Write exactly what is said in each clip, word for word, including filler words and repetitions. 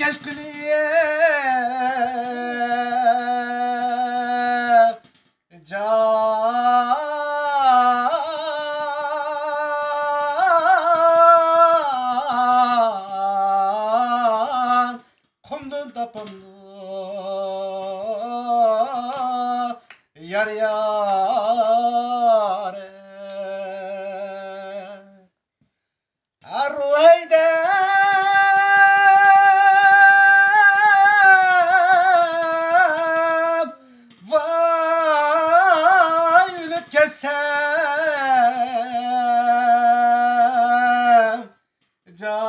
ئىشقىلىپ جان قۇمدىن تاپامدۇ يار يارى. ھەر ۋايدە ۋاي ئۆلۈپ كەتسەم جان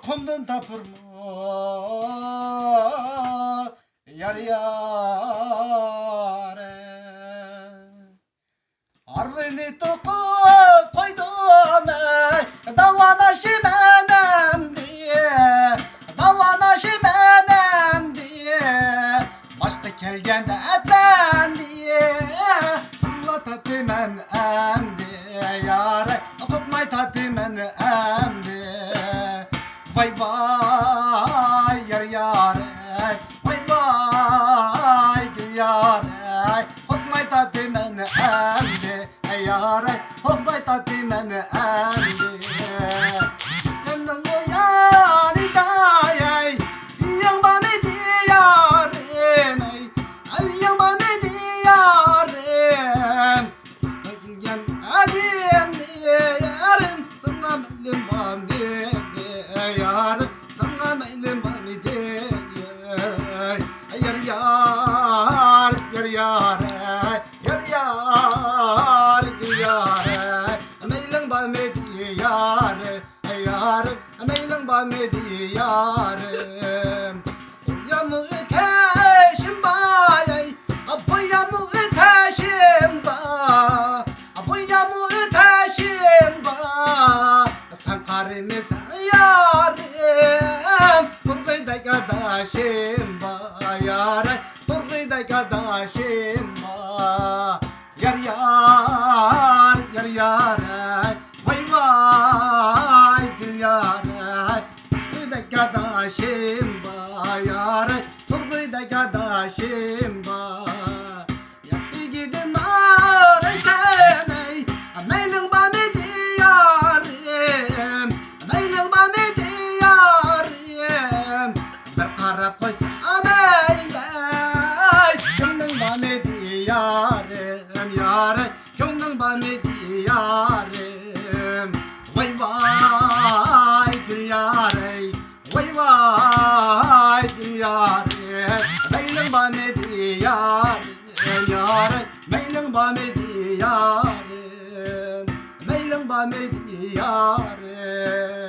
قۇمدىن تاپىرمۇ يار يارى. ھارۋىنى توقۇپ قويدۇم ئەي، داۋاناشىمەن ئەمدى، داۋاناشىمەن ئەمدى. باشقا كەلگەندە ئەتەندى، ئۇلا تاتىمەن ئەمدى يارەي، قوپماي تاتىمەن ئەمدى. ۋاي ۋاي يار يارەي، ۋاي ۋاي گۈل يارەي، قوپماي تاتىمەن ئەمدى. ئەي يارەي، قوپماي تاتىمەن ئەمدى. يېقىننىڭ ئۇ يانىدا ئەي، ئۆيۈڭ بارمىدى يارىم ئەي، ئۆيۈڭ بارمىدى يارىم. كەلگەن ئادەمنى يارىم، ساڭا مەيلىم بارمىدى يارىم، ساڭا مەيلىم بارمىدى؟ يار يار، يار يار، يار يار، يار يار، مەيلىڭ بارمىدى يارىم؟ ئەي يارىم، مەيلىڭ بارمىدى يارىم؟ بۇيامۇ ئۆتەشىم بار ئەي، بۇيامۇ ئۆتەشىم بار، بۇيامۇ ئۆتەشىم بار. سەن قارىمىساڭ يارىم، تۇرغۇدەك ئاداشىم بار يارەي، تۇرغۇدەك ئاداشىم بار. يار يار، يار يارەي، ۋاي ۋاي گۈل يارەي، تۇرغۇدەك ئاداشىم بار يارەي، تۇرغۇدەك ئاداشىم بار. ياق تېگىدىن ئارايسەن ئەي، مەيلىڭ بارمىدى يارىم، مەيلىڭ بارمىدى يارىم؟ بىر قاراپ قويسام ئەي، كۆڭلۈڭ بارمىدى يارىم، يارىم، كۆڭلۈڭ بارمىدى يارىم؟ ۋاي ۋاي گۈل يارەي، ۋاي ۋاي گۈل يارىم، مەيلىڭ بارمىدى يارىم، يارىم، مەيلىڭ بارمىدى يارىم، مەيلىڭ بارمىدى يارىم؟